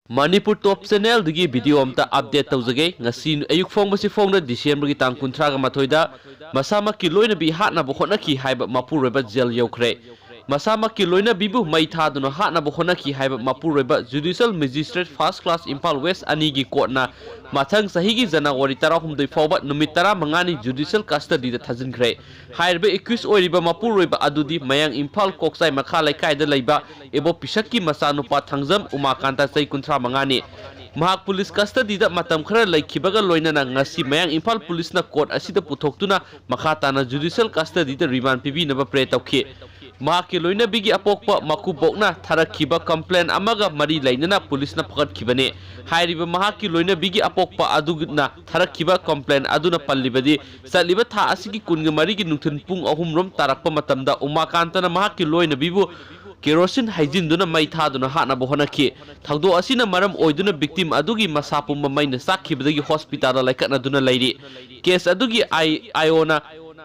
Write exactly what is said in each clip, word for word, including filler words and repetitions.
Manipur Top Channel ꯗꯒꯤ video ꯑꯝꯇ update ꯇꯧꯖꯒꯦ꯫ ꯉꯁꯤ ꯑꯌꯨꯛ ꯐꯣꯡꯕꯁꯤ ꯐꯣꯡꯅ December ꯒꯤ ꯇꯥꯡ ꯀꯨꯟꯊ꯭ꯔꯥꯒ ꯃꯥꯊꯣꯏꯗ ꯃꯁꯥꯃꯛꯀꯤ ꯂꯣꯏꯅꯕꯤ ꯍꯥꯠꯅꯕ ꯍꯣꯠꯅꯈꯤ ꯍꯥꯏꯕ ꯃꯄꯨꯔꯣꯏꯕ jail ꯌꯧꯈ꯭ꯔꯦ꯫ ꯃꯁꯥꯃꯛꯀꯤ ꯂꯣꯏꯅꯕꯤꯕꯨ ꯃꯩ ꯊꯥꯗꯨꯅ ꯍꯥꯠꯅꯕ ꯍꯣꯠꯅꯈꯤ ꯍꯥꯏꯕ ꯃꯄꯨꯔꯣꯏꯕ Judicial Magistrate First Class Imphal West ꯑꯅꯤꯒꯤ court ꯅ ꯃꯊꯪ ꯆꯍꯤꯒꯤ January ꯇꯔꯥꯍꯨꯝꯗꯣꯏ ꯐꯥꯎꯕ ꯅꯨꯃꯤꯠ ꯇꯔꯥꯃꯉꯥꯅꯤ judicial custody ꯗ ꯊꯥꯖꯤꯟꯈ꯭ꯔꯦ꯫ ꯍꯥꯏꯔꯤꯕ accused ꯑꯣꯏꯔꯤꯕ ꯃꯄꯨꯔꯣꯏꯕ ꯑꯗꯨꯗꯤ ꯃꯌꯥꯡ ꯏꯝꯐꯥꯜ ꯀꯣꯛꯆꯥꯏ ꯃꯈꯥ ꯂꯩꯀꯥꯏꯗ ꯂꯩꯕ ꯏꯕꯣ ꯄꯤꯁꯛꯀꯤ ꯃꯆꯥꯅꯨꯄꯥ ꯊꯥꯡꯖꯝ ꯎꯃꯥꯀꯥꯟꯇ ꯆꯍꯤ ꯀꯨꯟꯊ꯭ꯔꯥ ꯃꯉꯥꯅꯤ꯫ ꯃꯍꯥꯛ police custody ꯗ ꯃꯇꯝ ꯈꯔ ꯂꯩꯈꯤꯕꯒ ꯂꯣꯏꯅꯅ ꯉꯁꯤ ꯃꯌꯥꯡ ꯏꯝꯐꯥꯜ police ꯅ court ꯑꯁꯤꯗ ꯄꯨꯊꯣꯛꯇꯨꯅ ꯃꯈꯥ ꯇꯥꯅ judicial custody ꯗ remand ꯄꯤꯕꯤꯅꯕ pray ꯇꯧꯈꯤ꯫ ꯃꯍꯥꯛꯀꯤ ꯂꯣꯏꯅꯕꯤꯒꯤ ꯑꯄꯣꯛꯄ ꯃꯀꯨꯕꯣꯛꯅ ꯊꯥꯔꯛꯈꯤꯕ complaint ꯑꯃꯒ ꯃꯔꯤ ꯂꯩꯅꯅ police ꯅ ꯐꯒꯠꯈꯤꯕꯅꯤ꯫ ꯍꯥꯏꯔꯤꯕ ꯃꯍꯥꯛꯀꯤ ꯂꯣꯏꯅꯕꯤꯒꯤ ꯑꯄꯣꯛꯄ ꯑꯗꯨꯅ ꯊꯥꯔꯛꯈꯤꯕ complaint ꯑꯗꯨꯅ ꯄꯜꯂꯤꯕꯗꯤ, ꯆꯠꯂꯤꯕ ꯊꯥ ꯑꯁꯤꯒꯤ ꯀꯨꯟꯒ ꯃꯔꯤꯒꯤ ꯅꯨꯡꯊꯤꯜ ꯄꯨꯡ ꯑꯍꯨꯝ ꯔꯣꯝ ꯇꯥꯔꯛꯄ ꯃꯇꯝꯗ ꯎꯃꯥꯀꯥꯟꯇꯅ ꯃꯍꯥꯛꯀꯤ ꯂꯣꯏꯅꯕꯤꯕꯨ ꯀꯦꯔꯣꯁꯤꯟ ꯍꯩꯖꯤꯟꯗꯨꯅ ꯃꯩ ꯊꯥꯗꯨꯅ ꯍꯥꯠꯅꯕ ꯍꯣꯠꯅꯈꯤ꯫ ꯊꯧꯗꯣꯛ ꯑꯁꯤꯅ ꯃꯔꯝ ꯑꯣꯏꯗꯨꯅ victim ꯑꯗꯨꯒꯤ ꯃꯁꯥ ꯄꯨꯝꯕ ꯃꯩꯅ ꯆꯥꯛꯈꯤꯕꯗꯒꯤ hospital ꯗ ꯂꯥꯏꯀꯠꯅꯗꯨꯅ ꯂꯩꯔꯤ꯫ Case ꯑꯗꯨꯒꯤ ꯑꯥꯏ-, ꯑꯥꯏ ꯑꯣ ꯅ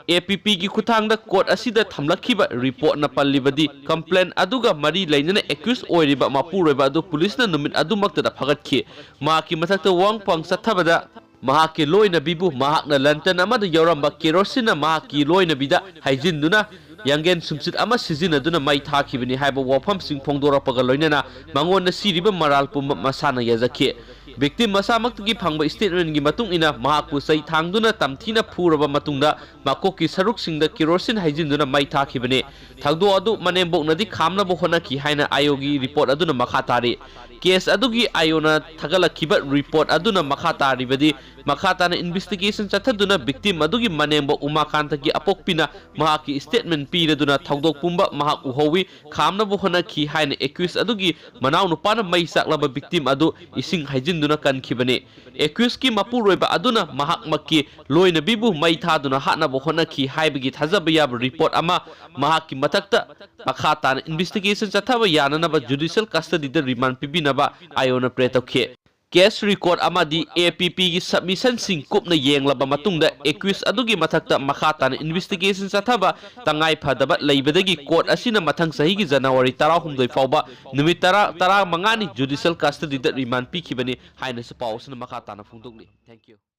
ꯑꯦ ꯄꯤ ꯄꯤ ꯒꯤ ꯈꯨꯠꯊꯥꯡꯗ court ꯑꯁꯤꯗ ꯊꯝꯂꯛꯈꯤꯕ report ꯅ ꯄꯜꯂꯤꯕꯗꯤ, complaint ꯑꯗꯨꯒ ꯃꯔꯤ ꯂꯩꯅꯅ accused ꯑꯣꯏꯔꯤꯕ ꯃꯄꯨꯔꯣꯏꯕ ꯑꯗꯨ police ꯅ ꯅꯨꯃꯤꯠ ꯑꯗꯨꯃꯛꯇꯗ ꯐꯒꯠꯈꯤ꯫ ꯃꯍꯥꯛꯀꯤ ꯃꯊꯛꯇ ꯋꯥꯍꯪ ꯄꯥꯎꯍꯪ ꯆꯠꯊꯕꯗ, ꯃꯍꯥꯛꯀꯤ ꯂꯣꯏꯅꯕꯤꯕꯨ ꯃꯍꯥꯛꯅ lantern ꯑꯃꯗ ꯌꯥꯎꯔꯝꯕ ꯀꯦꯔꯣꯁꯤꯟꯅ ꯃꯍꯥꯛꯀꯤ ꯂꯣꯏꯅꯕꯤꯗ ꯍꯩꯖꯤꯟꯗꯨꯅ ꯌꯥꯡꯒꯦꯟ ꯁꯨꯝꯆꯤꯠ ꯑꯃ ꯁꯤꯖꯤꯟꯅꯗꯨꯅ ꯃꯩ ꯊꯥꯈꯤꯕꯅꯤ ꯍꯥꯏꯕ ꯋꯥꯐꯝꯁꯤꯡ ꯐꯣꯡꯗꯣꯔꯛꯄꯒ ꯂꯣꯏꯅꯅ ꯃꯉꯣꯟꯗ ꯁꯤꯔꯤꯕ ꯃꯔꯥꯜ ꯄꯨꯝꯕ ꯃꯁꯥꯅ ꯌꯥꯖꯈꯤ꯫ Victim ꯃꯁꯥꯃꯛꯇꯒꯤ ꯐꯪꯕ statement ꯀꯤ ꯃꯇꯨꯡ ꯏꯟꯅ, ꯃꯍꯥꯛꯄꯨ ꯆꯩ ꯊꯥꯡꯗꯨꯅ ꯇꯝꯊꯤꯅ ꯐꯨꯔꯕ ꯃꯇꯨꯡꯗ ꯃꯀꯣꯛꯀꯤ ꯁꯔꯨꯛꯁꯤꯡꯗ ꯀꯦꯔꯣꯁꯤꯟ ꯍꯩꯖꯤꯟꯗꯨꯅ ꯃꯩ ꯊꯥꯈꯤꯕꯅꯤ꯫ ꯊꯧꯗꯣꯛ ꯑꯗꯨ ꯃꯅꯦꯝꯕꯣꯛꯅꯗꯤ ꯈꯥꯝꯅꯕ ꯍꯣꯠꯅꯈꯤ ꯍꯥꯏꯅ ꯑꯥꯏ ꯑꯣ ꯒꯤ report ꯑꯗꯨꯅ ꯃꯈꯥ ꯇꯥꯔꯤ꯫ Case ꯑꯗꯨꯒꯤ ꯑꯥꯏ ꯑꯣ ꯅ ꯊꯥꯒꯠꯂꯛꯈꯤꯕ report ꯑꯗꯨꯅ ꯃꯈꯥ ꯇꯥꯔꯤꯕꯗꯤ, ꯃꯈꯥ ꯇꯥꯅ investigation ꯆꯠꯊꯗꯨꯅ victim ꯑꯗꯨꯒꯤ ꯃꯅꯦꯝꯕꯣꯛ ꯎꯃꯥꯀꯥꯟꯇꯒꯤ ꯑꯄꯣꯛꯄꯤꯅ ꯃꯍꯥꯛꯀꯤ statement ꯄꯤꯔꯗꯨꯅ ꯊꯧꯗꯣꯛ ꯄꯨꯝꯕ ꯃꯍꯥꯛ ꯎꯍꯧꯏ, ꯈꯥꯝꯅꯕ ꯍꯣꯠꯅꯈꯤ ꯍꯥꯏꯅ accused ꯑꯗꯨꯒꯤ ꯃꯅꯥꯎꯅꯨꯄꯥꯅ ꯃꯩ ꯆꯥꯛꯂꯕ victim ꯑꯗꯨ ꯏꯁꯤꯡ ꯍꯩꯖꯤꯟꯗꯨꯅ ꯀꯟꯈꯤꯕꯅꯤ꯫ Accused ꯀꯤ ꯃꯄꯨꯔꯣꯏꯕ ꯑꯗꯨꯅ ꯃꯍꯥꯛꯃꯛꯀꯤ ꯂꯣꯏꯅꯕꯤꯕꯨ ꯃꯩ ꯊꯥꯗꯨꯅ ꯍꯥꯠꯅꯕ ꯍꯣꯠꯅꯈꯤ ꯍꯥꯏꯕꯒꯤ ꯊꯥꯖꯕ ꯌꯥꯕ report ꯑꯃ ꯃꯍꯥꯛꯀꯤ ꯃꯊꯛꯇ ꯃꯈꯥ ꯇꯥꯅ investigation ꯆꯠꯊꯕ ꯌꯥꯅꯅꯕ judicial custody the remand ꯄꯤꯕꯤꯅꯕ I O ꯅ pray ꯇꯧꯈꯤ꯫ Case record ꯑꯃꯗꯤ A P P ꯒꯤ submission ꯁꯤꯡ ꯀꯨꯞꯅ ꯌꯦꯡꯂꯕ ꯃꯇꯨꯡꯗ, accused ꯑꯗꯨꯒꯤ ꯃꯊꯛꯇ ꯃꯈꯥ ꯇꯥꯅ investigation ꯆꯠꯊꯕ ꯇꯉꯥꯏ ꯐꯗꯕ ꯂꯩꯕꯗꯒꯤ, court ꯑꯁꯤꯅ ꯃꯊꯪ ꯆꯍꯤꯒꯤ January ꯇꯔꯥꯍꯨꯝꯗꯣꯏ ꯐꯥꯎꯕ ꯅꯨꯃꯤꯠ ꯇꯔꯥ, ꯇꯔꯥꯃꯉꯥꯅꯤ judicial custody ꯗ remand ꯄꯤꯈꯤꯕꯅꯤ ꯍꯥꯏꯅꯁꯨ ꯄꯥꯎ ꯑꯁꯤꯅ ꯃꯈꯥ ꯇꯥꯅ ꯐꯣꯡꯗꯣꯛꯂꯤ꯫ Thank you꯫